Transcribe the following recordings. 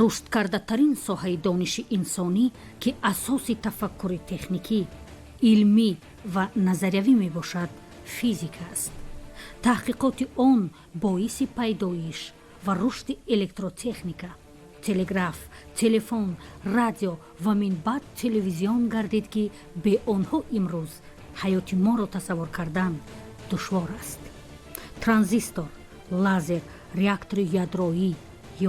Рушдкардатарин соҳаи дониши инсонӣ, ки асоси тафаккури техникӣ, илмӣ ва назариявӣ мебошад, физика аст. Таҳқиқоти он боиси пайдоиш ва рушди электротехника, телеграф, телефон, радио ва минбаъд телевизион гардид, ки бе онҳо имрӯз ҳаёти моро тасаввур кардан душвор аст. Транзистор, лазер, реактори ядроӣ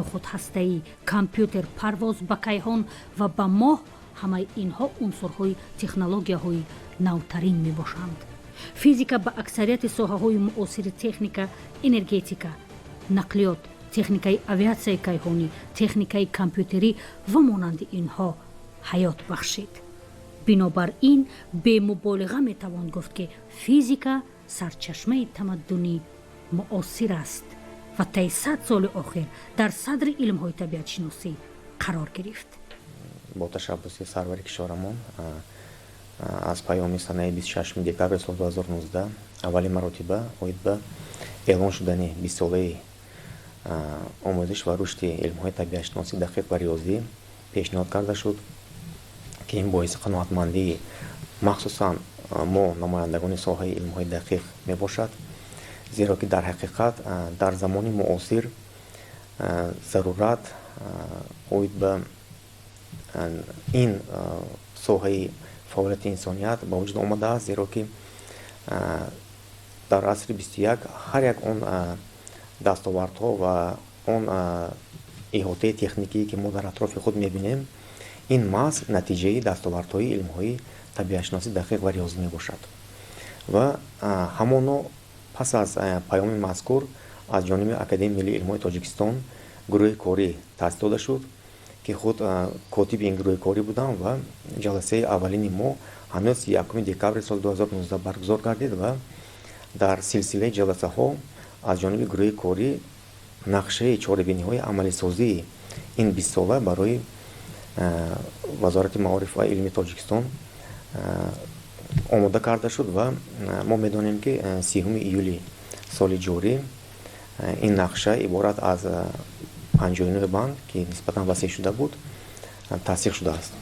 ё худ ҳастаӣ, компютер, парвоз ба кайҳон ва ба моҳ — ҳамаи инҳо унсурҳои технологияҳои навтарин мебошанд. Физика ба аксарияти соҳаҳои муосири техника, энергетика, нақлиёт, техникаи авиатсияи кайҳонӣ, техникаи компютерӣ ва монанди инҳо ҳаёт бахшид. Бинобар ин бемуболиға метавон гуфт, ки физика сарчашмаи тамаддуни муосир аст ва таи 100 соли охир дар садри илмҳои табиатшиносӣ қарор гирифт. Бо ташаббуси сарвари кишварамон аз паёми санаи 26 декабри соли 2019 аввалин маротиба оид ба эълон шудани бистсолаи омӯзиш ва рушди илмҳои табиатшиносӣ, дақиқ ва риёзӣ пешниҳод карда шуд, ки ин боиси қаноатмандии махсусан мо, намояндагони соҳаи илмҳои дақиқ, мебошад, зеро ки дар ҳақиқат дар замони муосир зарурат оид ба ин соҳаи фаъолияти инсоният ба вуҷуд омадааст, зеро ки дар асри 21 ҳар як он дастовардҳо ва он иҳотаи техникие, ки мо дар атрофи худ мебинем, ин маҳз натиҷаи дастовардҳои илмҳои табиатшиносӣ, дақиқ ва риёзӣ мебошад. Ва ҳамоно пас аз паёми мазкур аз ҷониби Академияи миллии илмҳои Тоҷикистон гурӯҳи корӣ таъсис дода шуд, ки худ котиби ин гурӯҳи корӣ будам, ва ҷаласаи аввалини мо ҳанӯз 1 декабри соли 2019 баргузор гардид ва дар силсилаи ҷаласаҳо аз ҷониби гурӯҳи корӣ нақшаи чорабиниҳои амалисозии ин бистсола барои Вазорати маориф ва илми Тоҷикистон омода карда шуд. Ва мо медонем, ки 30 июли соли ҷорӣ ин нақша иборат аз 59 банд, ки нисбатан васеъ шуда буд, тасдиқ шудааст.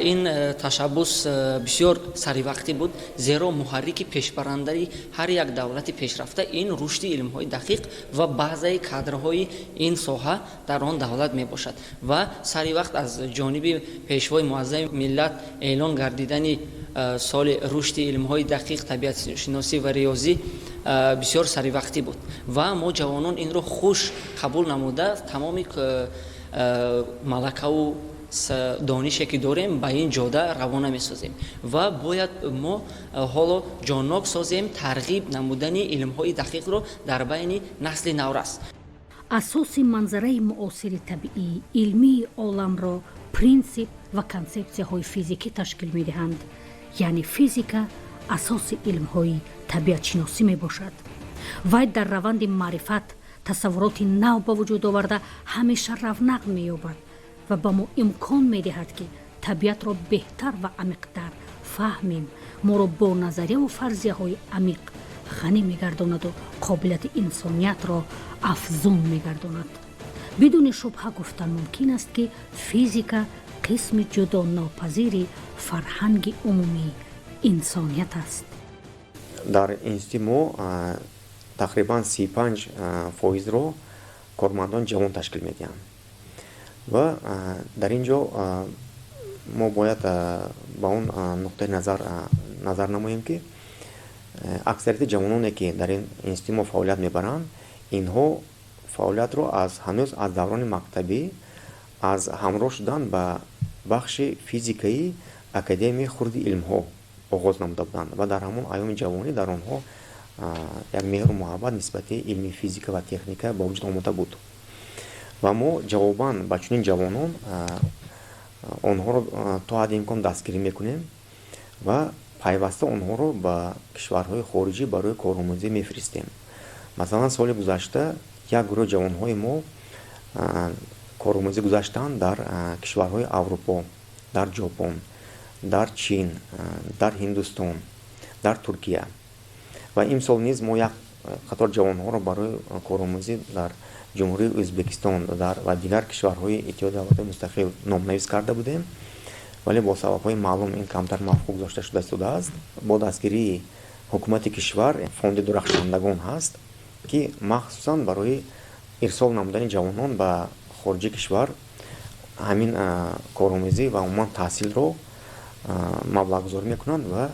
Ин ташаббус бисёр саривақтӣ буд, зеро муҳаррики пешбарандаи ҳар як давлати пешрафта ин рушди илмҳои дақиқ ва баъзаи кадрҳои ин соҳа дар он давлат мебошад. Ва сари вақт аз ҷониби Пешвои муаззами миллат эълон гардидани соли рушди илмҳои дақиқ, табиатшиносӣ ва риёзӣ бисёр саривақтӣ буд ва мо, ҷавонон, инро хуш қабул намуда, тамоми малакаву донише, ки дорем, ба ин ҷода равона месозем. Ва бояд мо ҳоло ҷоннок созем тарғиб намудани илмҳои дақиқро дар байни насли наврас. Асоси манзараи муосири табиӣ, илмии оламро принсип ва консепсияҳои физикӣ ташкил медиҳанд, яъне физика асоси илмҳои табиатшиносӣ мебошад. Вай дар раванди маърифат тасаввуроти нав ба вуҷуд оварда, ҳамеша равнақ меёбад ва ба мо имкон медиҳад, ки табиатро беҳтар ва амиқтар фаҳмем, моро бо назарияву фарзияҳои амиқ ғанӣ мегардонаду қобилияти инсониятро афзун мегардонад. Бидуни шубҳа гуфтан мумкин аст, ки физика қисми ҷудонопазири фарҳанги умумии инсоният аст. Дар институти мо тақрибан 35 фоизро кормандони ҷавон ташкил медиҳанд ва дар ин ҷо мо бояд ба он нуқтаи назар назар намоем, ки аксарияти ҷавононе, ки дар ин институти мо фаъолият мебаранд, инҳо фаъолиятро аз ҳанӯз аз даврони мактабӣ аз ҳамроҳ шудан ба бахши физикаи Академияи хурди илмҳо оғоз намуда буданд ва дар ҳамон айёми ҷавонӣ дар онҳо як меҳру муҳаббат нисбати илми физика ва техника ба вуҷуд омода буд. Ва мо ҷавобан ба чунин ҷавонон онҳоро то ҳадди имкон дастгирӣ мекунем ва пайваста онҳоро ба кишварҳои хориҷӣ барои коромӯзӣ мефиристем. Масалан, соли гузашта як гурӯҳ ҷавонҳои мо коромӯзӣ гузаштанд дар кишварҳои Аврупо, дар Ҷопон, дар Чин, дар Ҳиндустон, дар Туркия. Ва имсол низ мо як қатор ҷавонҳоро барои коромӯзӣ дар Ҷумҳурии Ӯзбекистон ва дигар кишварҳои Иттиҳоди Давлатҳои Мустақил номнавис карда будем, вале бо сабабҳои маълум ин камтар мавқуф гузошта шуда истодааст. Бо дастгирии ҳукумати кишвар фонди дурахшандагон ҳаст, ки махсусан барои ирсол намудани ҷавонон ба хориҷи кишвар ҳамин коромезӣ ва умуман таҳсилро маблағгузорӣ мекунанд ва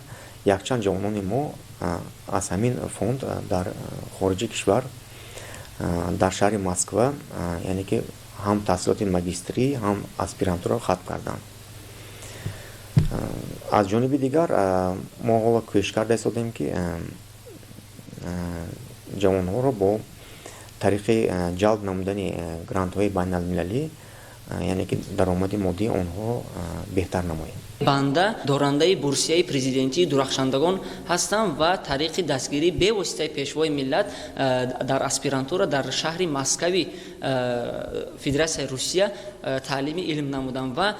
якчанд ҷавонони мо аз ҳамин фонд дар хориҷи кишвар, дар шаҳри Москва, яъне ки ҳам таҳсилоти магистрӣ, ҳам аспирантураро хатм карданд. Аз ҷониби дигар, мо ҳоло кӯшиш карда истодем, ки ҷавонҳоро бо тариқи ҷалб намудани грантҳои байналмилалӣ, яъне ки даромади моддии онҳоро беҳтар намоем. Банда дорандаи бурсияи президентии дурахшандагон ҳастам ва тариқи дастгирии бевоситаи Пешвои миллат дар аспирантура дар шаҳри Москави Федератсияи Русия таълими илм намудам ва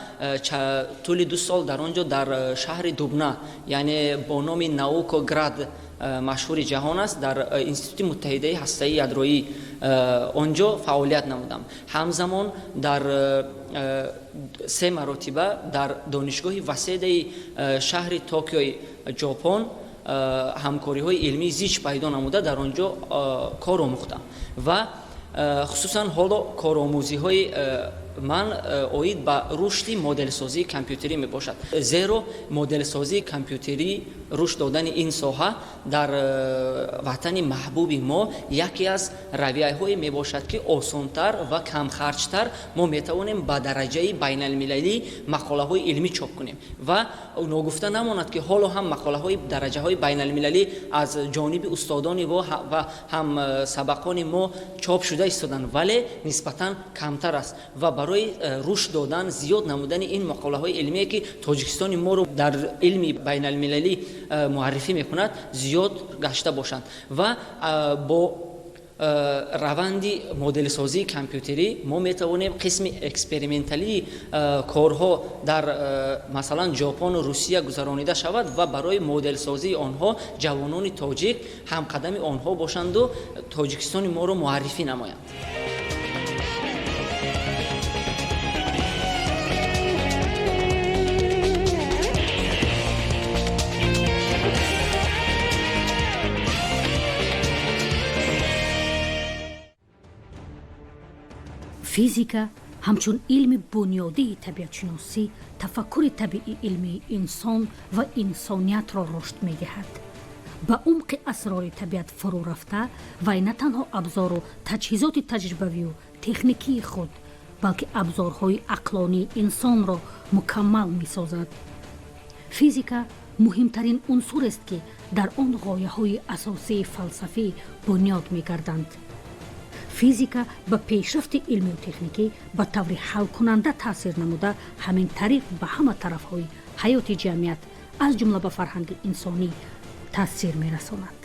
тӯли 2 сол дар он ҷо дар шаҳри Дубна, яъне бо номи Наукоград машҳури ҷаҳон аст, дар Институти муттаҳидаи ҳастаи ядроӣ он ҷо фаъолият намудам. Ҳамзамон дар 3 маротиба дар донишгоҳи Васедаи шаҳри Токиои Ҷопон ҳамкориҳои илмии зич пайдо намуда, дар он ҷо кор омӯхтам ва хусусан ҳоло коромӯзиҳои ман оид ба рушди моделсозии компютерӣ мебошад, зеро моделсозии компютерӣ, рушд додани ин соҳа дар ватани маҳбуби мо яке аз равияҳое мебошад, ки осонтар ва камхарҷтар мо метавонем ба дараҷаи байналмилалӣ мақолаҳои илмӣ чоп кунем. Ва ногуфта намонад, ки ҳоло ҳам мақолаҳои дараҷаҳои байналмилалӣ аз ҷониби устодони ва ҳам сабақони мо чоп шуда истоданд, вале нисбатан камтар аст ва барои рушд додан, зиёд намудани ин мақолаҳои илмие, ки Тоҷикистони моро дар илми байналмилалӣ муаррифӣ мекунад, зиёд гашта бошанд ва бо раванди моделсозии компютерӣ мо метавонем қисми эксперименталии корҳо дар масалан Ҷопону Русия гузаронида шавад ва барои моделсозии онҳо ҷавонони тоҷик ҳамқадами онҳо бошанду Тоҷикистони моро муаррифӣ намоянд. Физика ҳамчун илми бунёдии табиатшиносӣ тафаккури табиии илмии инсон ва инсониятро рушд медиҳад. Ба умқи асрори табиат фурӯ рафта, вай на танҳо абзору таҷҳизоти таҷрибавию техникии худ, балки абзорҳои ақлонии инсонро мукаммал месозад. Физика муҳимтарин унсурест, ки дар он ғояҳои асосии фалсафӣ бунёд мегарданд. Физика ба пешрафти илмию техникӣ ба таври ҳалкунанда таъсир намуда, ҳамин тариқ ба ҳама тарафҳои ҳаёти ҷамъият, аз ҷумла ба фарҳанги инсонӣ таъсир мерасонад.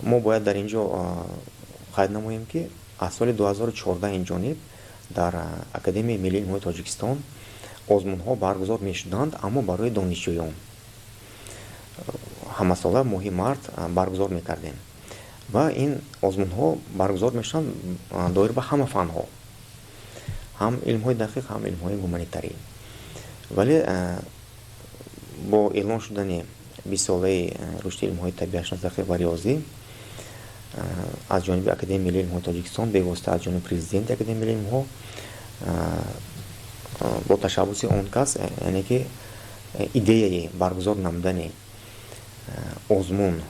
Мо бояд дар ин ҷо қайд намоем, ки аз соли 2014 ин ҷониб дар Академияи миллии илмҳои Тоҷикистон озмунҳо баргузор мешуданд, аммо барои донишҷӯён ҳамасола моҳи март баргузор мекардем ва ин озмунҳо баргузор мешаванд доир ба ҳама фанҳо, ҳам илмҳои дақиқ, ҳам илмҳои гуманитарӣ. Вале бо эълон шудани 20-солаи рушди илмҳои табиатшинос, дақиқ ва риёзӣ аз ҷониби Академияи миллии илмҳои Тоҷикистон, бевосита аз ҷониби президенти Академияи миллии илмҳо, бо ташаббуси он кас, яъне ки идеяи баргузор намудани озмун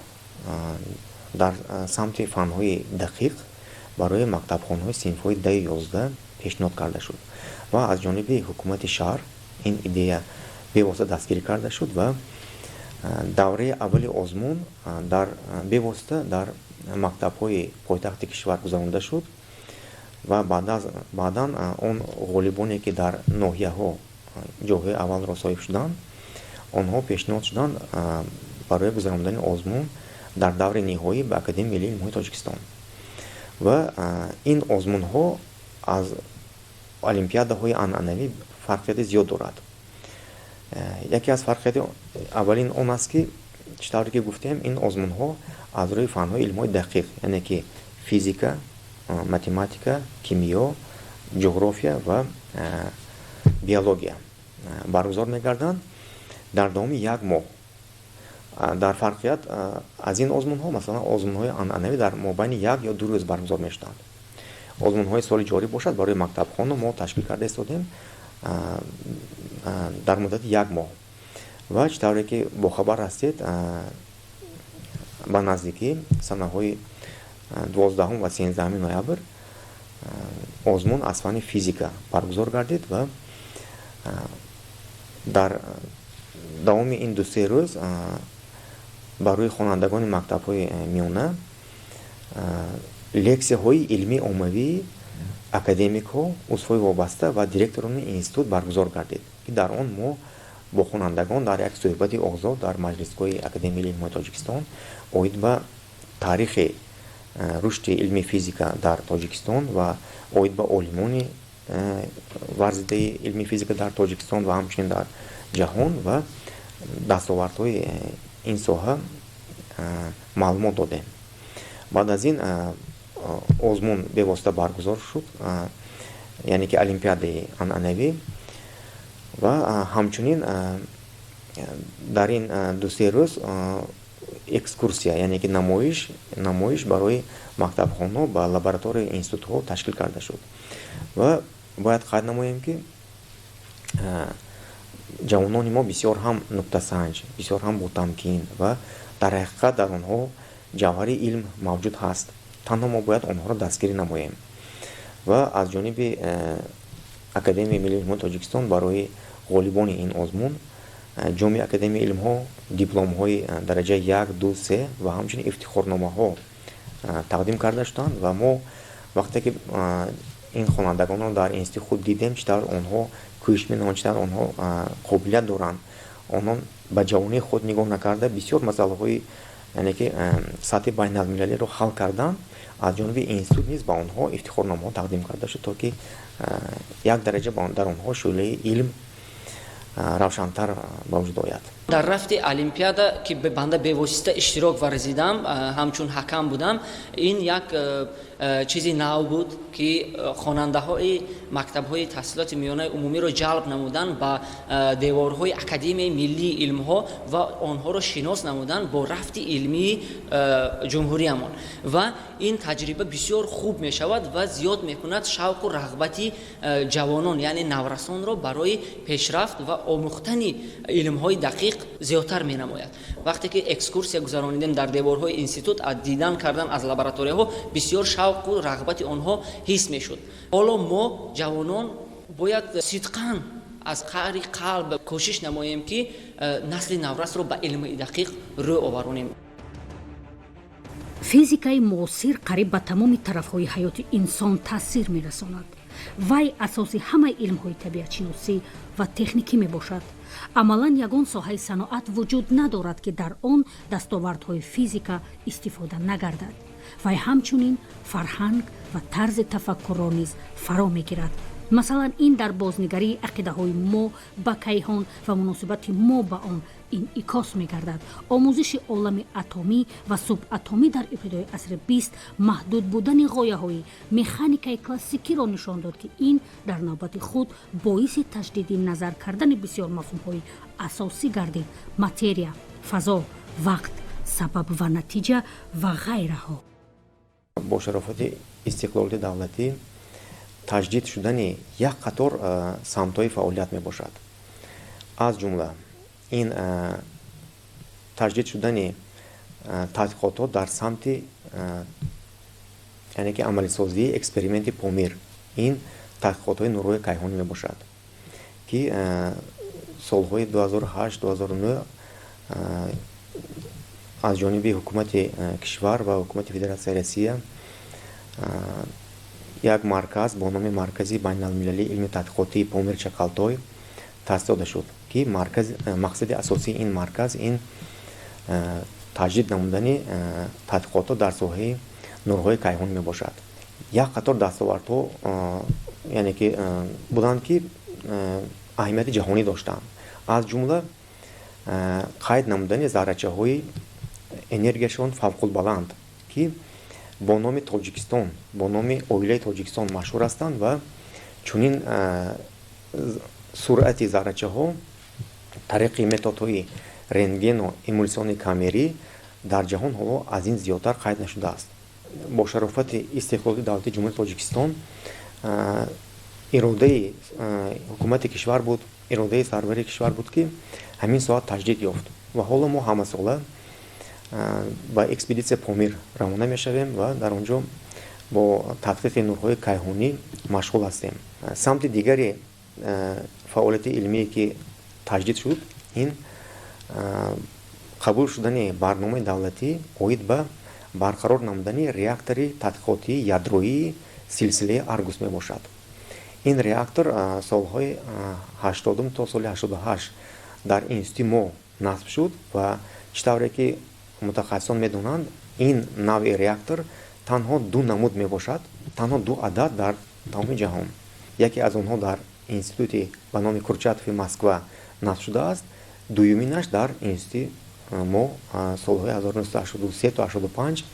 дар самти фанҳои дақиқ барои мактабхонаҳои синфҳои 10-11 пешниҳод карда шуд ва аз ҷониби ҳукумати шаҳр ин идея бевосита дастгирӣ карда шуд ва давраи аввали озмун дар бевосита дар мактабҳои пойтахти кишвар гузаронида шуд ва баъдан он ғолибоне, ки дар ноҳияҳо ҷойҳои аввалро соҳиб шуданд, онҳо пешниҳод шуданд барои гузарондани озмун дар даври ниҳоӣ ба Академияи миллии илмҳои Тоҷикистон. Ва ин озмунҳо аз олимпиадаҳои анъанавӣ фарқияти зиёд дорад. Яке аз фарқияти аввалин он аст, ки чӣ тавре ки гуфтем, ин озмунҳо аз рӯи фанҳои илмҳои дақиқ, яъне ки физика, Математика, кимиё, ҷуғрофия ва биология баргузор мегарданд дар давоми як моҳ. Дар фарқият аз ин озмунҳо, масалан, озмунҳои анъанавӣ дар мобайни 1 ё 2 рӯз баргузор мешуданд. Озмунҳои соли ҷорӣ бошад, барои мактабхону мо ташкил карда истодем дар муддати як моҳ. Ва чӣ тавре ки бохабар ҳастед, ба наздикӣ санаҳои 12 ва 13 ноябр озмун аз фанни физика баргузор гардид ва дар давоми ин 2-3 рӯз барои хонандагони мактабҳои миёна лексияҳои илмии оммавии академикҳо, узвҳои вобаста ва директорони институт баргузор гардид, ки дар он мо бо хонандагон дар як суҳбати озод дар маҷлисгоҳи Академияи илмҳои Тоҷикистон оид ба таърихи рушди илми физика дар Тоҷикистон ва оид ба олимони варзидаи илми физика дар Тоҷикистон ва ҳамчунин дар ҷаҳон ва дастовардҳои ин соҳа маълумот додем. Баъд аз ин озмун бевосита баргузор шуд, яъне ки олимпиадаи анъанавӣ. Ва ҳамчунин дар ин 2-3 рӯз экскурсия, яъне ки намоиш барои мактабхонаҳо ба лабораторияи институтҳо ташкил карда шуд. Ва бояд қайд намоем, ки ҷавонони мо бисёр ҳам нуктасанҷ, бисёр ҳам ботамкин ва дар ҳақиқат дар онҳо ҷавҳари илм мавҷуд ҳаст. Танҳо мо бояд онҳоро дастгирӣ намоем. Ва аз ҷониби Академияи миллии илмҳои Тоҷикистон барои ғолибони ин озмун ҷоми Академияи илмҳо, дипломҳои дараҷаи як, ду, се ва ҳамчунин ифтихорномаҳо тақдим карда шуданд. Ва мо вақте ки ин хонандагонро дар институти худ дидем, чӣ тавр онҳо кӯшиш менамоянд, чӣ тавр онҳо қобилият доранд, онон ба ҷавонии худ нигоҳ накарда, бисёр масъалаҳои, яъне ки сатҳи байналмилалиро ҳал кардан, аз ҷониби институт низ ба онҳо ифтихорномаҳо тақдим карда шуд, то ки як дараҷа дар онҳо шӯълаи илм равшантар ба вуҷуд ояд. Дар рафти олимпиада, ки банда бевосита иштирок варзидам, ҳамчун ҳакам будам, ин як чизи нав буд, ки хонандаҳои мактабҳои таҳсилоти миёнаи умумиро ҷалб намудан ба деворҳои Академияи миллии илмҳо ва онҳоро шинос намудан бо рафти илмии ҷумҳуриямон. Ва ин таҷриба бисёр хуб мешавад ва зиёд мекунад шавқу рағбати ҷавонон, яъне наврасонро барои пешрафт ва омӯхтани илмҳои дақиқ зиёдтар менамояд. Вақте ки экскурсия гузаронидем дар деворҳои институт, дидан кардан аз лабораторияҳо, бисёр шавқу рағбати онҳо ҳис мешуд. Ҳоло мо, ҷавонон, бояд сидқан аз қаъри қалб кӯшиш намоем, ки насли наврасро ба илми дақиқ рӯ оваронем. Физикаи муосир қариб ба тамоми тарафҳои ҳаёти инсон таъсир мерасонад. Вай асоси ҳамаи илмҳои табиатшиносӣ ва техникӣ мебошад. Амалан ягон соҳаи саноат вуҷуд надорад, ки дар он дастовардҳои физика истифода нагардад. Вай ҳамчунин фарҳанг ва тарзи тафаккурро низ фаро мегирад. Масалан, ин дар бознигарии ақидаҳои мо ба кайҳон ва муносибати мо ба он инъикос мегардад. Омӯзиши олами атомӣ ва субатомӣ дар ибтидои асри бист маҳдуд будани ғояҳои механикаи классикиро нишон дод, ки ин дар навбати худ боиси таҷдиди назар кардани бисёр мафҳумҳои асосӣ гардид: материя, фазо, вақт, сабаб ва натиҷа ва ғайраҳо. Бо шарофати истиқлолияти давлатӣ таҷдид шудани як қатор самтҳои фаъолият мебошад. Аз ҷумла ин таҷдид шудани тадқиқотҳо дар самти, яъне ки амалисозии эксперименти Помир, ин тадқиқотҳои нурҳои кайҳонӣ мебошад, ки солҳои 2008, 2009 аз ҷониби ҳукумати кишвар ва ҳукумати Федератсияи Россия як марказ бо номи Маркази байналмилалии илми тадқиқотии Помир Чақалтой таъсис дода шуд, ки мақсади асосии ин марказ ин таҷдид намудани тадқиқотҳо дар соҳаи нурҳои кайҳонӣ мебошад. Як қатор дастовардҳо, яъне ки буданд, ки аҳамияти ҷаҳонӣ доштанд, аз ҷумла қайд намудани заррачаҳои энергияшон фавқулбаланд, ки Бо номи Тоҷикистон, бо номи оилаи Тоҷикистон машҳур ҳастанд ва чунин суръати заррачаҳо тариқи методҳои рентгену эмулсиони камерӣ дар ҷаҳон ҳоло аз ин зиёдтар қайд нашудааст. Бо шарофати истиқлоли давлати Ҷумҳурии Тоҷикистон иродаи ҳукумати кишвар буд, иродаи сарвари кишвар буд, ки ҳамин соат таҷдид ёфт ва ҳоло мо ҳамасола ба экспедитсия Помир равона мешавем ва дар он ҷо бо тадқиқи нурҳои кайҳонӣ машғул ҳастем. Самти дигари фаъолияти илмие, ки таҷдид шуд, ин қабул шудани барномаи давлатӣ оид ба барқарор намудани реактори тадқиқотии ядроии силсилаи Аргус мебошад. Ин реактор солҳои 80 то соли 88 дар институти мо насб шуд ва чӣ тавре ки мутахассисон медонанд, ин навъи реактор танҳо ду намуд мебошад, танҳо ду адад дар тамоми ҷаҳон. Яке аз онҳо дар институти ба номи Курчатови Москва насб шудааст, дуюминаш дар институти мо солҳои 1983 то 85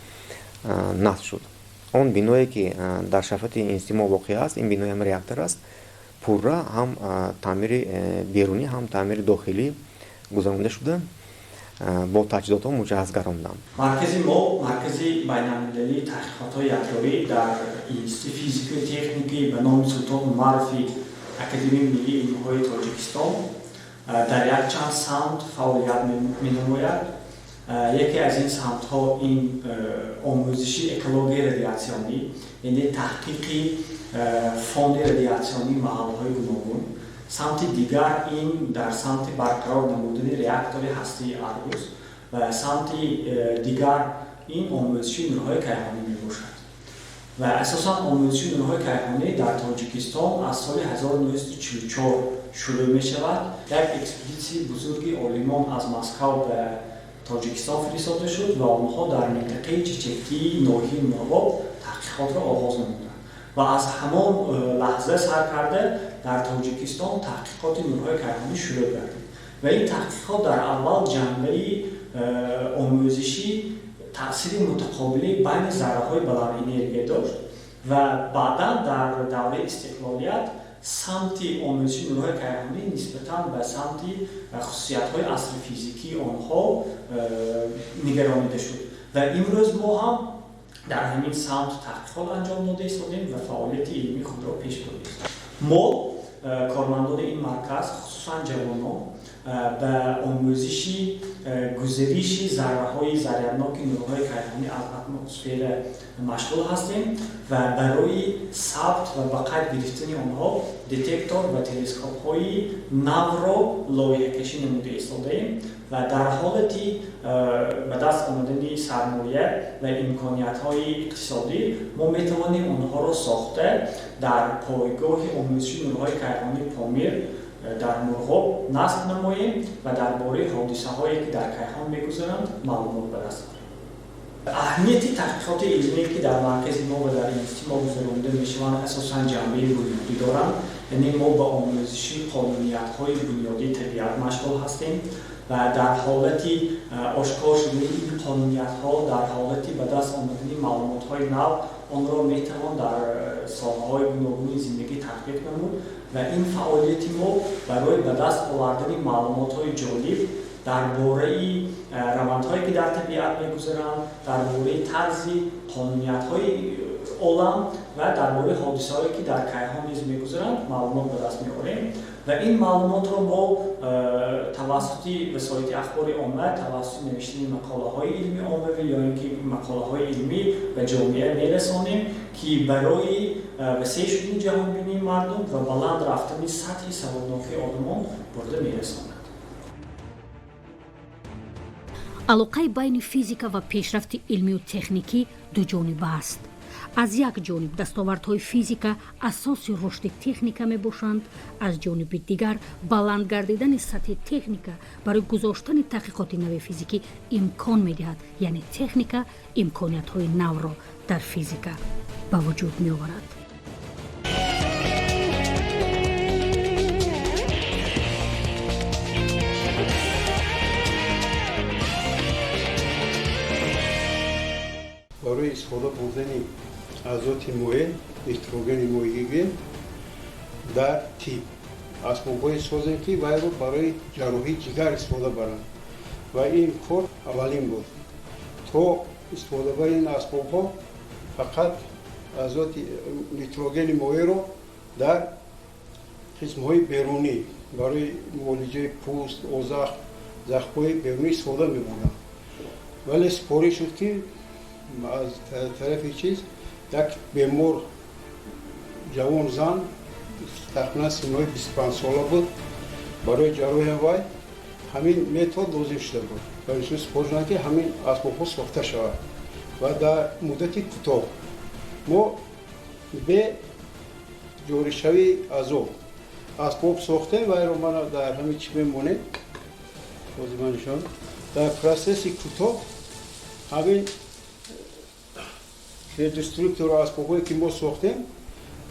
насб шуд. Он биное, ки дар шафати институти мо воқеъ аст, ин бинои ҳам реактор аст, пурра ҳам таъмири берунӣ, ҳам таъмири дохилӣ гузаронида шуда, бо таҷҳизотҳо муҷаҳҳаз гардонданд. Маркази мо маркази байналмилалии таҳқиқотҳои ядроӣ дар Институти физикаю техникӣ ба номи Султон Умарови Академияи миллии илмҳои Тоҷикистон дар якчанд самт фаъолият менамояд. Яке аз ин самтҳо ин омӯзиши экологияи радиатсионӣ, яъне таҳқиқи фонди радиатсионии маҳалҳои гуногун. Самти дигар ин дар самти барқарор намудани реактори ҳастаи Аргус ва самти дигар ин омӯзиши нурҳои кайҳонӣ мебошад. Ва асосан омӯзиши нурҳои кайҳонӣ дар Тоҷикистон аз соли 1944 шурӯъ мешавад. Як экспедитсияи бузурги олимон аз Москав ба Тоҷикистон фиристода шуд ва онҳо дар минтақаи Чечектии ноҳияи Мурғоб таҳқиқотро оғоз намуданд. Ва аз ҳамон лаҳза сар карда дар Тоҷикистон таҳқиқоти нурҳои кайҳонӣ шурӯъ гардид. Ва ин таҳқиқот дар аввал ҷанбаи омӯзиши таъсири мутақобили байни зарраҳои баландэнергия дошт ва баъдан дар давраи истиқлолият самти омӯзиши нурҳои кайҳонӣ нисбатан ба самти хусусиятҳои астрофизикии онҳо нигаронида шуд. Ва имрӯз мо ҳам дар ҳамин самт таҳқиқот анҷом дода истодем ва фаъолияти илмии худро пеш бурда истодем. Мо кормандони ин марказ, хусусан ҷавонон, ба омӯзиши гузариши зарраҳои зарядноки нурҳои кайҳонӣ аз атмосфера машғул ҳастем ва барои сабт ва ба қайд гирифтани онҳо детектор ва телескопҳои навро лоиҳакашӣ намуда истодаем ва дар ҳолати ба даст омадани сармоя ва имкониятҳои иқтисодӣ мо метавонем онҳоро сохта дар пойгоҳи омӯзиши нурҳои кайҳонии Помир дар Мурғоб насб намоем ва дар бораи ҳодисаҳое, ки дар кайҳон мегузаранд, маълумот ба даст орем. Аҳамияти таҳқиқоти илмие, ки дар маркази мо ва дар институти мо гузаронида мешаванд, асосан ҷанбаи бунёдӣ доранд. Яъне мо ба омӯзиши қонуниятҳои бунёдии табиат машғул ҳастем ва дар ҳолати ошкор шудани ин қонуниятҳо, дар ҳолати ба даст омадани маълумотҳои нав, онро метавон дар соҳаҳои гуногуни зиндагӣ татбиқ намуд ва ин фаъолияти мо барои ба даст овардани маълумотҳои ҷолиб дар бораи равандҳое, ки дар табиат мегузаранд, дар бораи тарзи қонуниятҳои олам ва дар бораи ҳодисаҳое, ки дар кайҳон низ мегузаранд, маълумот ба даст меорем ва ин маълумотро мо тавассути васоити ахбори омма, тавассути навиштани мақолаҳои илми оммавӣ ё ин ки мақолаҳои илмӣ ба ҷомеа мерасонем, ки барои васеъ шудани ҷаҳонбинии мардум ва баланд рафтани сатҳи саводнокии одамон бурда мерасонад. Алоқаи байни физика ва пешрафти илмию техникӣ дуҷониба аст. Аз як ҷониб дастовардҳои физика асоси рушди техника мебошанд, аз ҷониби дигар баланд гардидани сатҳи техника барои гузоштани таҳқиқоти нави физикӣ имкон медиҳад, яъне техника имкониятҳои навро дар физика ба вуҷуд меоварад. Барои изҳори истифода бурдани азоти моеъ, нитрогени моеъ дар тиб. Асбобҳое созем, ки вайро барои ҷарроҳии ҷигар истифода баранд. Ва ин кор аввалин буд. То истифодабари ин асбобҳо фақат азоти нитрогени моеъро дар қисмҳои берунӣ барои муолиҷаи пӯст, озах, захмҳои берунӣ истифода мебурданд. Вале супориш шуд, ки аз тарафи чиз як бемор, ҷавон зан, тахминан синҳои 25 сола буд, барои ҷарроҳи вай ҳамин метод лозим шуда буд. Ва инсун супориш шуданд, ки ҳамин асбобҳо сохта шавад ва дар муддати кӯтоҳ мо бе ҷоришавии азот асбоб сохтем. Вайро мана дар ҳамин чӣ мемонем, ҳозир ман нишон. Дар процесси кӯтоҳ ҳамин криодеструктор асбобҳое, ки мо сохтем,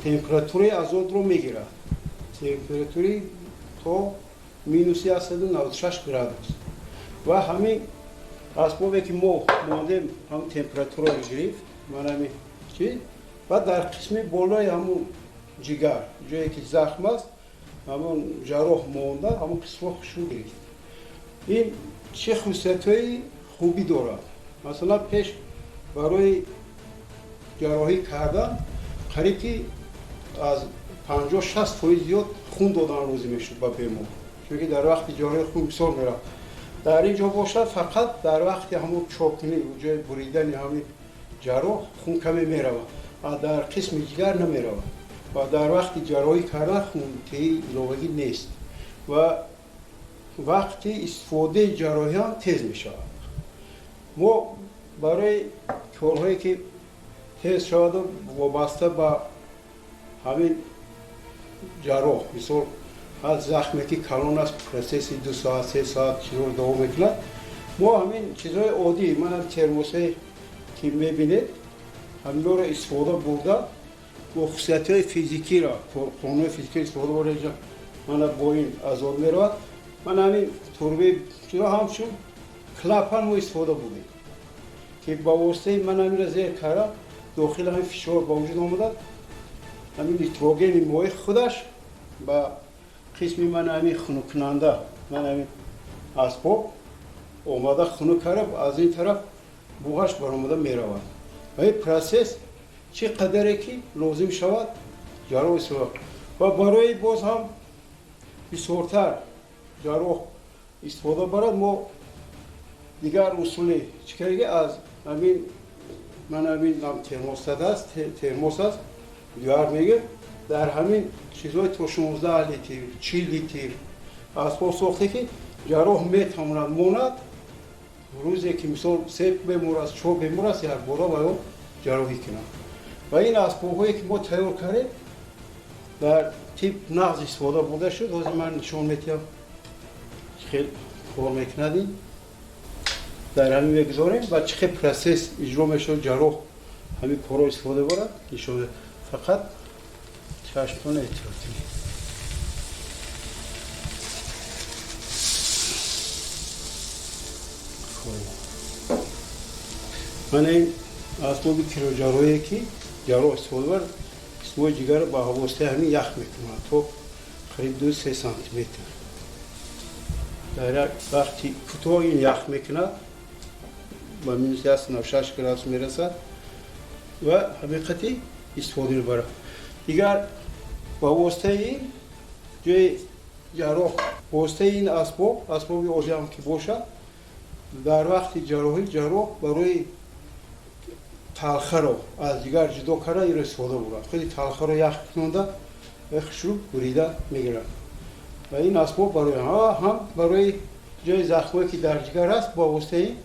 температураи азотро мегирад, температураи то минуси 196 градус. Ва ҳамин асбобе, ки мо мондем, ҳамин температураро гирифт, ман ҳамин чи, ва дар қисми болои ҳамун ҷигар, ҷое ки захм аст, ҳамон ҷарроҳ монда, ҳамон қисмҳо хушрӯ гирифт. Ин чӣ хусусиятҳои хубӣ дорад? Масалан, пеш барои ҷарроҳӣ кардан қариб ки аз 50-60% зиёд хун додан лозим мешуд ба бемор, чунки дар вақти ҷарроҳӣ хун бисёр мерафт. Дар ин ҷо бошад, фақат дар вақти ҳамон чокунӣ, ҷои буридани ҳамин ҷарроҳ хун каме меравад, а дар қисми ҷигар намеравад. Ва дар вақти ҷарроҳӣ кардан хунтеҳии иловагӣ нест ва вақти истифодаи ҷарроҳӣ ҳам тез мешавад. Мо барои корҳое, ки тез шаваду вобаста ба ҳамин ҷарроҳ, мисол, ҳар захме ки калон аст, процесси 2 соат, 3 соат чизҳоро давом мекунад, мо ҳамин чизҳои оддӣ, манам термосае, ки мебинед, ҳаминҳоро истифода бурда, бо хусусиятҳои физикиро, қонунҳои физикиро истифода бурда, мана бо ин азот меравад. Ман ҳамин турбаи чизо ҳамчун клапан мо истифода бурдем, ки ба воситаи ман ҳаминро зер карда, дохили ҳамин фишор ба вуҷуд омада, ҳамин нитрогени моеъ худаш ба қисми ман ҳамин хунуккунанда, ман ҳамин асбоб омада, хунук карда, аз ин тараф буғаш баромада меравад. Ва ин процесс чӣ қадаре ки лозим шавад, ҷарроҳ истифода. Ва барои боз ҳам бисёртар ҷарроҳ истифода барад, мо дигар усули чӣ кардаги, аз ҳамин ман ҳамин термостат аст, термос аст, дюар мегӯем, дар ҳамин чизҳои то 16 литр, 40 литр асбоб сохте, ки ҷарроҳ метавонад монад, рӯзе ки мисол се бемор аст, чор бемор аст, якбора ва ё ҷарроҳӣ кунад. Ва ин асбобҳое, ки мо тайёр кардем, дар тиб нағз истифода бурда шуд. Ҳозир ман нишон медиҳам, чӣ хел кор мекунад. Ин дар ҳамин мегузорем ва чӣ хел процесс иҷро мешавад, ҷарроҳ ҳамин корро истифода барад, нишон. Фақат чашмтон эҳтиёт кунед. Мана ин асбоби криоҷарроҳие, ки ҷарроҳ истифода барад, қисмҳои ҷигарро ба воситаи ҳамин ях мекунад то қариб 2-3 сантиметр. Дар як вақти кӯтоҳ ин ях мекунад, ба минус 196 градус мерасад ва ҳақиқати истифода мебарад. Дигар ба воситаи ин ҷои ҷарроҳ, воситаи ин асбоб, асбоби оддиам ки бошад, дар вақти ҷарроҳӣ ҷарроҳ барои талхаро аз ҷигар ҷудо карда инро истифода бурад. Худи талхаро ях кунонда, хушрӯ бурида мегирад. Ва ин асбоб барои ҳам барои ҷои захмое, ки дар ҷигар аст, ба воситаи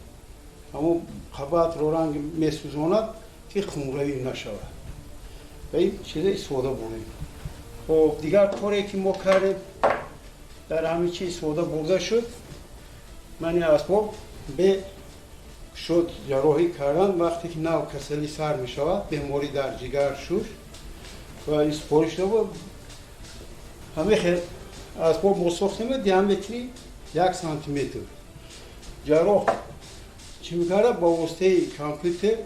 ҳамон қабатро ранг месӯзонад, ки хунравӣ нашавад. Ва ин чиза истифода бурдем. Хоб, дигар коре, ки мо кардем, дар ҳамин чи истифода бурда шуд. Ман ин асбоб бе шуд ҷарроҳӣ кардан, вақте ки нав касалӣ сар мешавад, беморӣ дар ҷигар, шуш, ва истифода шуда буд. Ҳамин хел асбоб мо сохтем, диаметри 1 сантиметр. Ҷарроҳ чӣ мекарда? Ба воситаи компютер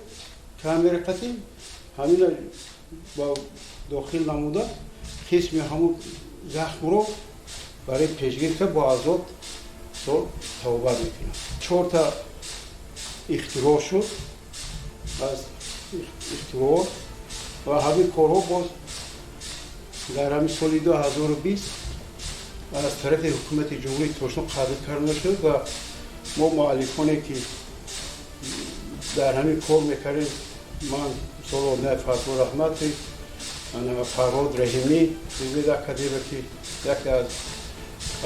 Камера қати ҳамина ба дохил намуда, қисми ҳамун захмро барои пешгирифта бо азот табобат мекунад. Чорта ихтироъ шуд аз ихтироъ ва ҳамин корҳо боз дар ҳамин соли 2020 аз тарафи ҳукумати Ҷумҳурии Тоҷикистон қабул карда шуд ва мо муаллифоне, ки дар ҳамин кор мекардем, ман, мисол, Одинаи Фатҳулло Раҳматов, Фарҳод Раҳимӣ, президент академия, ки яке аз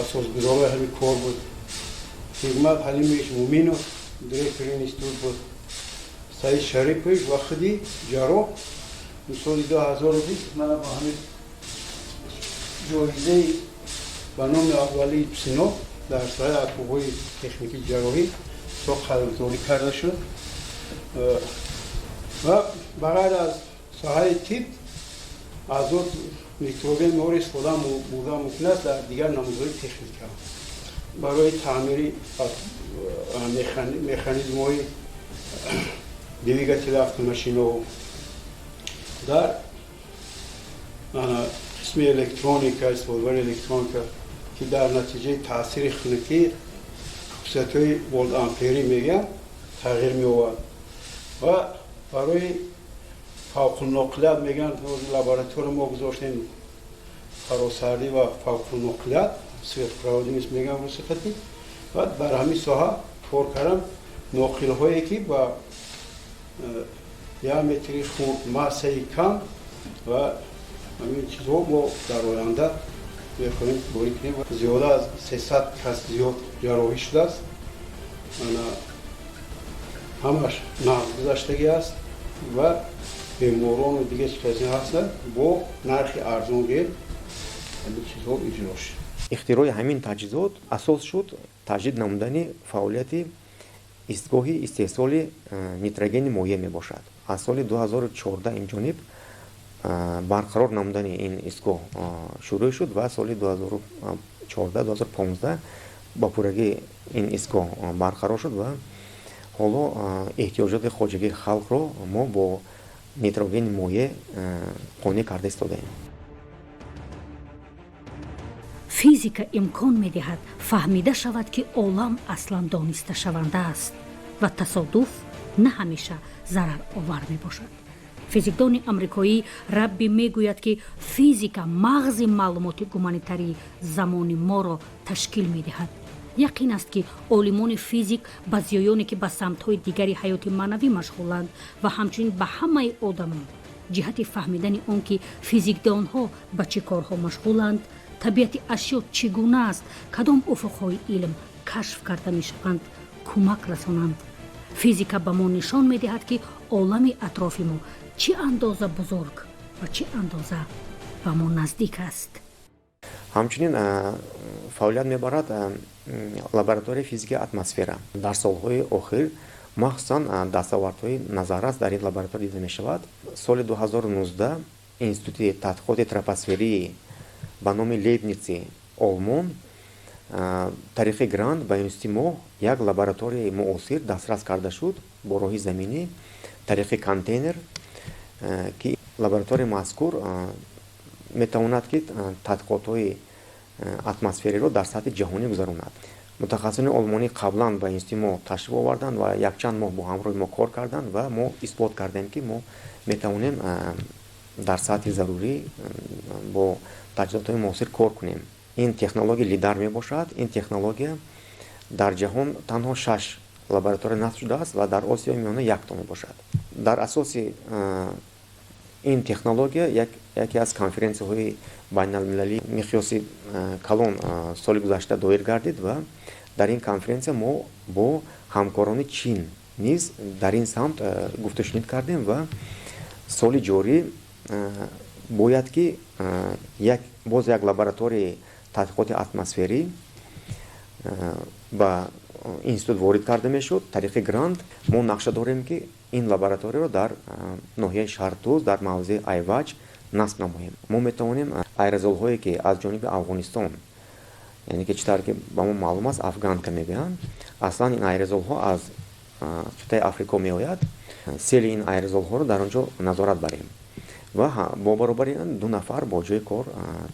асосгузорои ҳамин кор буд, Ҳикмат Ҳалимович Муминов, директори институт буд, Саид Шарипович ва худи ҷарроҳ, соли 2020 мана ба ҳамин ҷоизаи ба номи Абуалӣ Сино дар соҳаи асбобҳои техникии ҷарроҳӣ то қадрдонӣ карда шуд. Ва ба ғайр аз соҳаи тиб, азот нитроген моро истифода бурда мумкин аст дар дигар намудҳои техника, барои таъмири механизмҳои двигатели автомашинаҳо, дар қисми электроника, истифодабари электроника, ки дар натиҷаи таъсири хунукӣ хусусиятҳои волтамперӣ мегӯянд тағйир меёбад, ва барои фавқулноқилият мегӯянд. Лаборатория мо гузоштем, фаросардӣ ва фавқулноқилият, сверхпроводимость мегӯянд русиқатӣ, ва бар ҳамин соҳа кор кардам. Ноқилҳое, ки ба диаметри хурд, массаи кам ва ҳамин чизҳо мо дар оянда мехоҳем борӣ кунем. Зиёда аз 300 кас зиёд ҷарроҳӣ шудааст, ҳамаш нағз гузаштагӣ аст ва беморону дигар чӣ касе ҳастанд, бо нархи арзон гел ҳамин чизҳо иҷро шуд. Ихтирои ҳамин таҷҳизот асос шуд таҷдид намудани фаъолияти истгоҳи истеҳсоли нитрогени моеъ мебошад. Аз соли 2014 инҷониб барқарор намудани ин истгоҳ шурӯъ шуд ва соли 2014-2015 ба пуррагӣ ин истгоҳ барқарор шуд ва ҳоло эҳтиёҷоти хоҷагии халқро мо бо нитрогени моеъ қонеъ карда истодаем. Физика имкон медиҳад фаҳмида шавад, ки олам аслан донисташаванда аст ва тасодуф на ҳамеша зараровар мебошад. Физикдони амрикоӣ Рабби мегӯяд, ки физика мағзи маълумоти гуманитарии замони моро ташкил медиҳад. Яқин аст, ки олимони физик ба зиёёне, ки ба самтҳои дигари ҳаёти маънавӣ машғуланд, ва ҳамчунин ба ҳамаи одамон ҷиҳати фаҳмидани он, ки физикдонҳо ба чӣ корҳо машғуланд, табиати ашё чӣ гуна аст, кадом уфуқҳои илм кашф карда мешаванд, кӯмак расонанд. Физика ба мо нишон медиҳад, ки олами атрофи мо чӣ андоза бузург ва чӣ андоза ба мо наздик аст. Ҳамчунин фаъолият мебарад лабораторияи физикаи атмосфера. Дар солҳои охир махсусан дастовардҳои назаррас дар ин лаборатория дида мешавад. Соли 2019 Институти тадқиқоти тропосферии ба номи Лейбници Олмон тариқи грант ба институти мо як лабораторияи муосир дастрас карда шуд бо роҳи заминӣ, тариқи контейнер, ки лабораторияи мазкур метавонад, ки тадқиқотҳои атмосфериро дар сатҳи ҷаҳонӣ гузаронад. Мутахассисони олмонӣ қаблан ба институти мо ташриф оварданд ва якчанд моҳ бо ҳамроҳи мо кор карданд ва мо исбот кардем, ки мо метавонем дар сатҳи зарурӣ бо таҷҳизотҳои муосир кор кунем. Ин технология лидар мебошад. Ин технология дар ҷаҳон танҳо шаш лаборатория насб шудааст ва дар Осиёи Миёна якто мебошад. Дар асоси ин технология яке аз конференсияҳои байналмилалии миқёси калон соли гузашта доир гардид ва дар ин конференсия мо бо ҳамкорони Чин низ дар ин самт гуфтушунид кардем ва соли ҷорӣ бояд, ки боз як лабораторияи тадқиқоти атмосферӣ ба институт ворид карда мешуд тариқи грант. Мо нақша дорем, ки ин лабораторияро дар ноҳияи Шаҳртуз, дар мавзеи Айваҷ насб намоем. Мо метавонем аэрозолҳое, ки аз ҷониби Афғонистон, яъне ки чӣ тавре ки ба мо маълум аст, афганка мегӯянд, аслан ин аэрозолҳо аз қитъаи Африко меояд, сели ин аэрозолҳоро дар он ҷо назорат барем ва бо баробари ин 2 нафар бо ҷои кор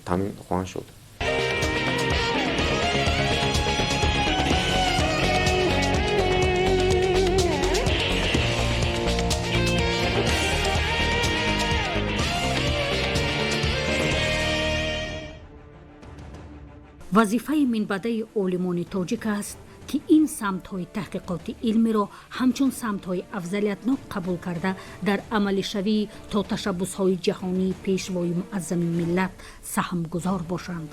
таъмин хоҳанд шуд. Вазифаи минбаъдаи олимони тоҷик аст, ки ин самтҳои таҳқиқоти илмиро ҳамчун самтҳои афзалиятнок қабул карда, дар амалишавӣ то ташаббусҳои ҷаҳонии пешвои муаззами миллат саҳмгузор бошанд.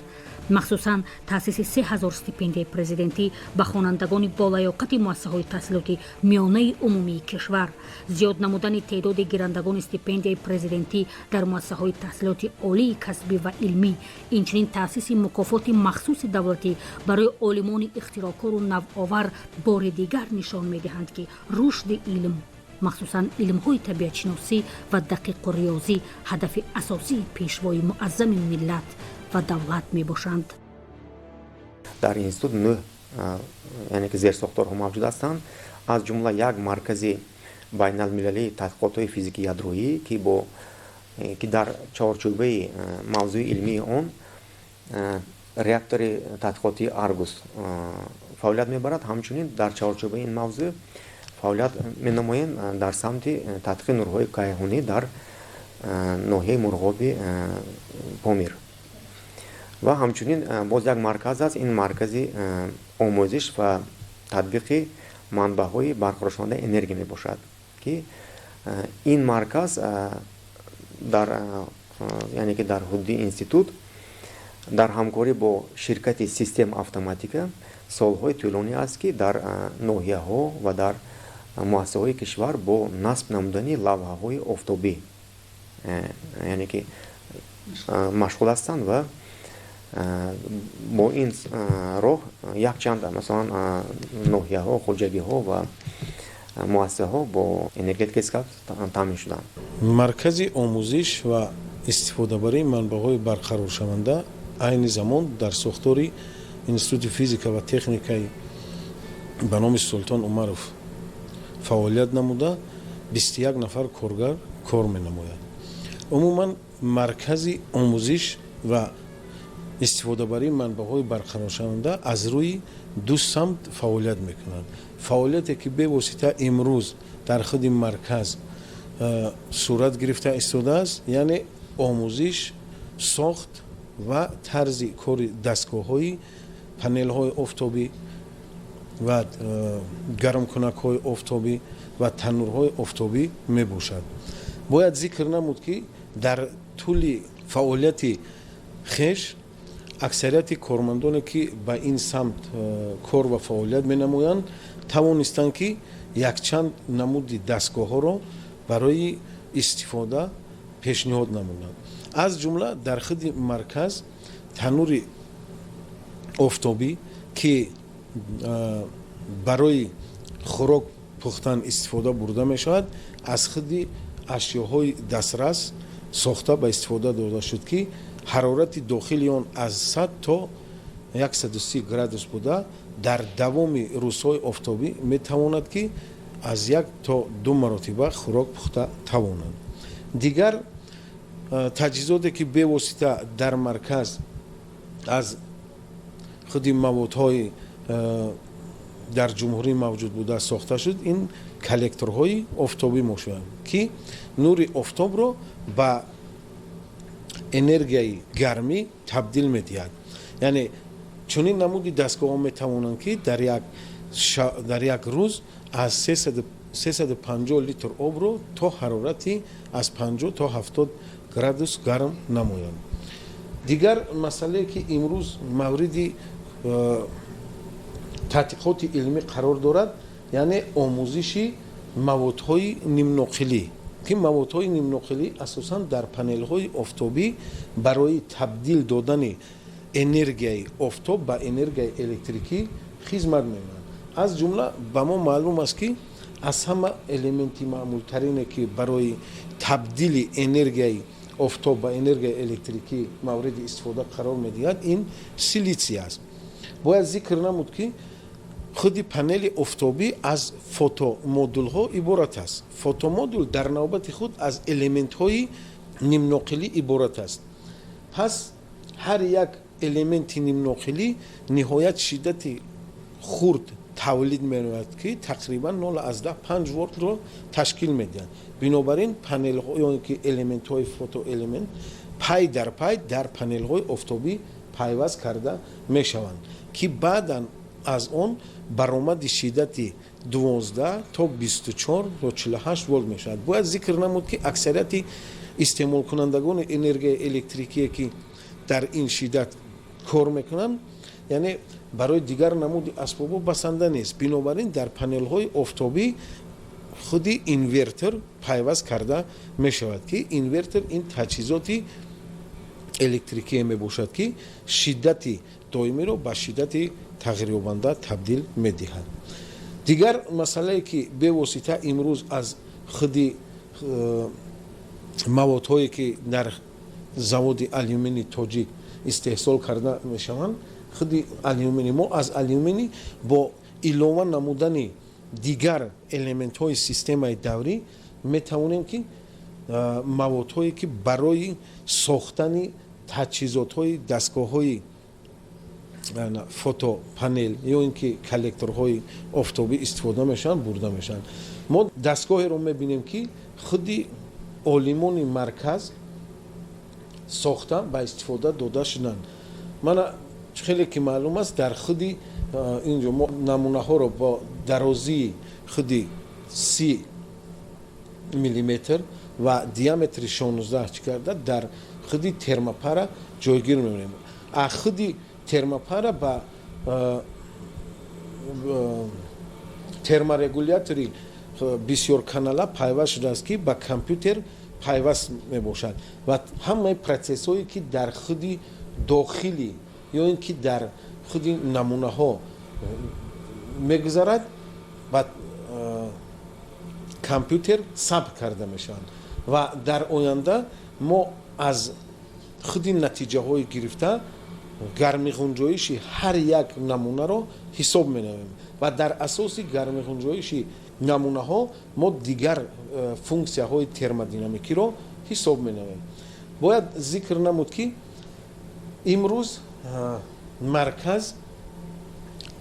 Махсусан таъсиси 3000 стипендияи президентӣ ба хонандагони болаёқати муассисаҳои таҳсилоти миёнаи умумии кишвар, зиёд намудани теъдоди гирандагони стипендияи президентӣ дар муассисаҳои таҳсилоти олии касбӣ ва илмӣ, инчунин таъсиси мукофоти махсуси давлатӣ барои олимони ихтироъкору навовар бори дигар нишон медиҳанд, ки рушди илм, махсусан илмҳои табиатшиносӣ ва дақиқу риёзӣ, ҳадафи асосии пешвои муаззами миллат ва давлат мебошанд. Дар институт 9 яъне ки зерсохторҳо мавҷуд ҳастанд, аз ҷумла як маркази байналмилалии таҳқиқотҳои физики ядроӣ, ки дар чорчӯбаи мавзӯи илмии он реактори таҳқиқотии Аргус фаъолият мебарад. Ҳамчунин дар чорчӯбаи ин мавзӯъ фаъолият менамоем дар самти таҳқиқи нурҳои кайҳонӣ дар ноҳияи Мурғоби Помир. Ва ҳамчунин боз як марказ аст, ин маркази омӯзиш ва татбиқи манбаъҳои барқароршавандаи энергия мебошад, ки ин марказ дар яъне ки дар ҳудуди институт дар ҳамкорӣ бо ширкати Систем Автоматика солҳои тӯлонӣ аст, ки дар ноҳияҳо ва дар муассисаҳои кишвар бо насб намудани лавҳаҳои офтобӣ яъне ки машғул ҳастанд ва бо ин роҳ якчанд масалан ноҳияҳо, хоҷагиҳо ва муассисаҳо бо энергетикаи сабз таъмин шуданд. Маркази омӯзиш ва истифодабарии манбаъҳои барқароршаванда айни замон дар сохтори Институти физика ва техникаи ба номи Султон Умаров фаъолият намуда, 21 нафар коргар кор менамояд. Умуман маркази омӯзиш ва истифодабарии манбаъҳои барқароршаванда аз рӯи 2 самт фаъолият мекунад. Фаъолияте ки бевосита имрӯз дар худи марказ сурат гирифта истодааст, яъне омӯзиш, сохт ва тарзи кори дастгоҳҳои панелҳои офтобӣ ва гармкунакҳои офтобӣ ва таннурҳои офтобӣ мебошад. Бояд зикр намуд, ки дар тӯли фаъолияти хеш аксарияти кормандоне, ки ба ин самт кор ва фаъолият менамоянд, тавонистанд, ки якчанд намуди дастгоҳҳоро барои истифода пешниҳод намуданд. Аз ҷумла дар худи марказ таннури офтобӣ, ки барои хӯрок пухтан истифода бурда мешавад, аз худи ашёҳои дастрас сохта ба истифода дода шуд, ки ҳарорати дохили он аз 100 то 130 градус буда, дар давоми рӯзҳои офтобӣ метавонад, ки аз 1 то 2 маротиба хӯрок пухта тавонад. Дигар таҷҳизоте, ки бевосита дар марказ аз худи маводҳои дар ҷумҳурӣ мавҷуд буда сохта шуд, ин коллекторҳои офтобӣ мешаванд, ки нури офтобро ба энергияи гармӣ табдил медиҳад. Яъне чунин намуди дастгоҳҳо метавонанд, ки дар як рӯз аз 350 литр обро то ҳарорати аз 50 то 70 градус гарм намоянд. Дигар масъалае, ки имрӯз мавриди таҳқиқоти илмӣ қарор дорад, яъне омӯзиши маводҳои нимноқилӣ, ки маводҳои нимноқилӣ асосан дар панелҳои офтобӣ барои табдил додани энергияи офтоб ба энергияи электрикӣ хизмат менамоянд. Аз ҷумла ба мо маълум аст, ки аз ҳама элементи маъмултарине, ки барои табдили энергияи офтоб ба энергияи электрикӣ мавриди истифода қарор медиҳад, ин силитсий аст. Бояд зикр намуд, ки Худи панели офтобӣ аз фотомодулҳо иборат аст. Фотомодул дар навбати худ аз элементҳои нимноқилӣ иборат аст. Пас ҳар як элементи нимноқилӣ ниҳоят шиддати хурд тавлид менамояд, ки тақрибан 0,5 волтро ташкил медиҳад. Бинобар ин, панелҳо ё ки элементҳои фотоэлемент пай дар пай дар панелҳои офтобӣ пайваст карда мешаванд, ки баъдан аз он баромади шиддати 12 то 24 то 48 волт мешавад. Бояд зикр намуд, ки аксарияти истеъмолкунандагони энергияи электрикие, ки дар ин шиддат кор мекунанд, яъне барои дигар намуди асбобҳо басанда нест. Бинобар ин, дар панелҳои офтобӣ худи инвертор пайваст карда мешавад, ки инвертор ин таҷҳизоти электрикие мебошад, ки шиддати доимиро ба шиддати тағйирёбанда табдил медиҳад. Дигар масъалае, ки бевосита имрӯз аз худи маводҳое, ки дар заводи алюмини тоҷик истеҳсол карда мешаванд, худи алюмини мо аз алюмини бо илова намудани дигар элементҳои системаи даврӣ метавонем, ки маводҳое, ки барои сохтани таҷҳизотҳои дастгоҳҳои фотопанел ё ин ки коллекторҳои офтобӣ истифода мешаванд, бурда мешаванд. Мо дастгоҳеро мебинем, ки худи олимони марказ сохта ба истифода дода шуданд. Мана, хеле ки маълум аст, дар худи инҷо мо намунаҳоро бо дарозии худи 30 миллиметр ва диаметри 16 чӣ карда дар худи термопара ҷойгир мемонем. А худи термопара ба терморегулятори бисёрканала пайваст шудааст, ки ба компютер пайваст мебошад ва ҳамаи процессҳое, ки дар худи дохили ё ин ки дар худи намунаҳо мегузарад, ба компютер сабт карда мешаванд. Ва дар оянда мо аз худи натиҷаҳои гирифта гармиғунҷоиши ҳар як намунаро ҳисоб менамоем ва дар асоси гармиғунҷоиши намунаҳо мо дигар функсияҳои термодинамикиро ҳисоб менамоем. Бояд зикр намуд, ки имрӯз марказ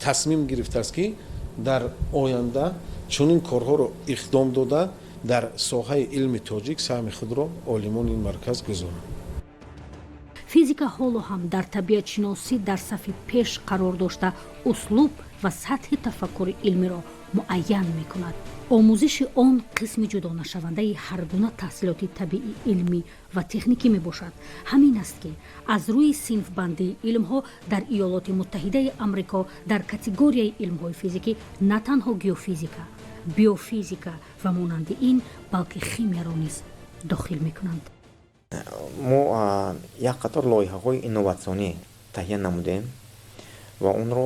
тасмим гирифтааст, ки дар оянда чунин корҳоро иқдом дода, дар соҳаи илми тоҷик саҳми худро олимони ин марказ гузоранд. Физика ҳоло ҳам дар табиатшиносӣ дар сафи пеш қарор дошта, услуб ва сатҳи тафаккури илмиро муайян мекунад. Омӯзиши он қисми ҷудонашавандаи ҳар гуна таҳсилоти табиӣ, илмӣ ва техникӣ мебошад. Ҳамин аст, ки аз рӯи синфбандии илмҳо дар Иёлоти Муттаҳидаи Амрико дар категорияи илмҳои физикӣ на танҳо геофизика, биофизика ва монанди ин, балки химияро низ дохил мекунанд. Мо як қатор лоиҳаҳои инноватсионӣ таҳия намудем ва онро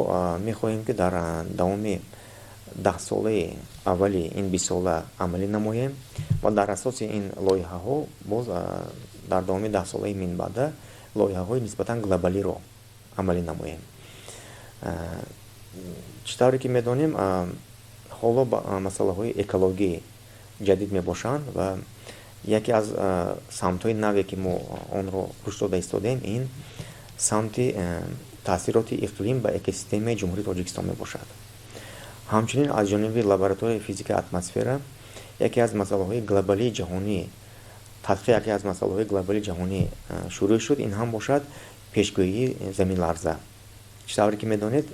мехоҳем, ки дар давоми 10 солаи аввали ин бистсола амалӣ намоем ва дар асоси ин лоиҳаҳо боз дар давоми 10 солаи минбаъда лоиҳаҳои нисбатан глобалиро амалӣ намоем. Чӣ тавре ки медонем, ҳоло масъалаҳои экологӣ ҷадид мебошанд ва яке аз самтҳои наве, ки мо онро рушд дода истодаем, ин самти таъсироти иқлим ба экосистемаи Ҷумҳурии Тоҷикистон мебошад. Ҳамчунин, аз ҷониби лабораторияи физикаи атмосфера яке аз масъалаҳои глобалии ҷаҳонӣ, тадқиқи яке аз масъалаҳои глобалии ҷаҳонӣ шурӯъ шуд. Ин ҳам бошад пешгӯии заминларза. Чӣ тавре ки медонед,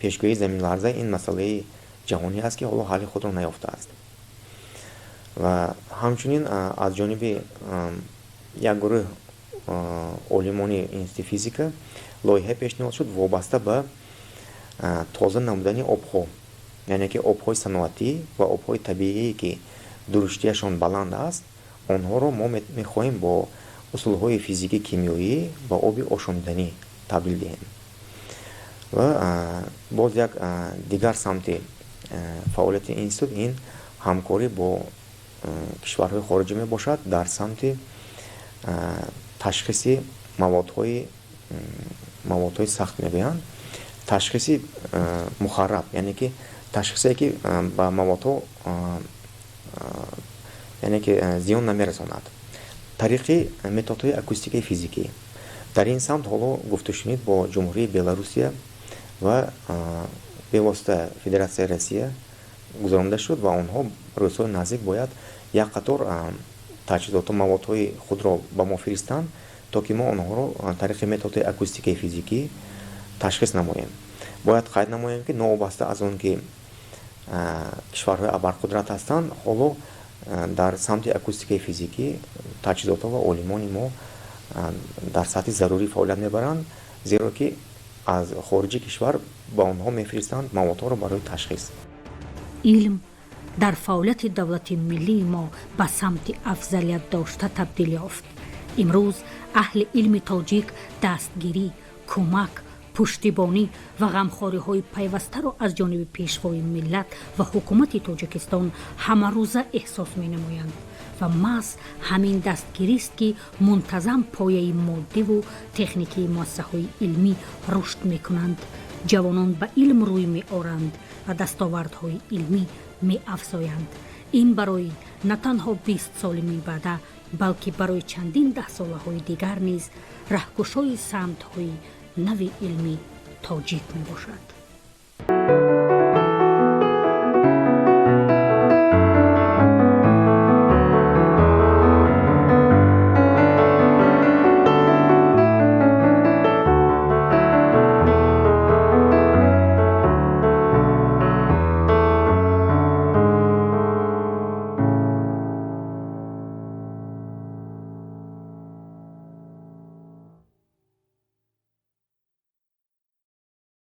пешгӯии заминларза ин масъалаи ҷаҳонӣ аст, ки ҳоло ҳалли худро наёфтааст. Ва ҳамчунин, аз ҷониби як гурӯҳ олимони институти физика лоиҳа пешниҳод шуд, вобаста ба тоза намудани обҳо, яъне ки обҳои саноатӣ ва обҳои табиие, ки дуруштияшон баланд аст. Онҳоро мо мехоҳем бо усулҳои физикӣ, кимиёӣ ба оби ошомиданӣ табдил диҳем. Ва боз як дигар самти фаъолияти институт ин ҳамкорӣ бо кишварҳои хориҷӣ мебошад дар самти ташхиси маводҳои сахт мегӯянд. Ташхиси мухарраб, яъне ки ташхисе, ки ба маводҳо, яъне ки зиён намерасонад, тариқи методҳои акустикаи физикӣ. Дар ин самт ҳоло гуфтушунид бо Ҷумҳурии Беларусия ва бевосита Федератсияи Россия гузаронида шуд ва онҳо рӯзҳои наздик бояд як қатор таҷҳизоту маводҳои худро ба мо фиристанд, то ки мо онҳоро тариқи методҳои акустикаи физикӣ ташхис намоем. Бояд қайд намоем, ки новобаста аз он ки кишварҳои абарқудрат ҳастанд, ҳоло дар самти акустикаи физикӣ таҷҳизотҳо ва олимони мо дар сатҳи зарурӣ фаъолият мебаранд, зеро ки аз хориҷи кишвар ба онҳо мефиристанд маводҳоро барои ташхис. Илм дар фаъолияти давлати миллии мо ба самти афзалият дошта табдил ёфт. Имрӯз аҳли илми тоҷик дастгирӣ, кӯмак, пуштибонӣ ва ғамхориҳои пайвастаро аз ҷониби Пешвои миллат ва ҳукумати Тоҷикистон ҳамарӯза эҳсос менамоянд ва маҳз ҳамин дастгирист, ки мунтазам пояи моддиву техникии муассисаҳои илмӣ рушд мекунанд, ҷавонон ба илм рӯй меоранд ва дастовардҳои илмӣ меафзоянд. Ин барои на танҳо 20 соли минбаъда, балки барои чандин даҳсолаҳои дигар низ раҳкушои самтҳои нави илми тоҷик мебошад.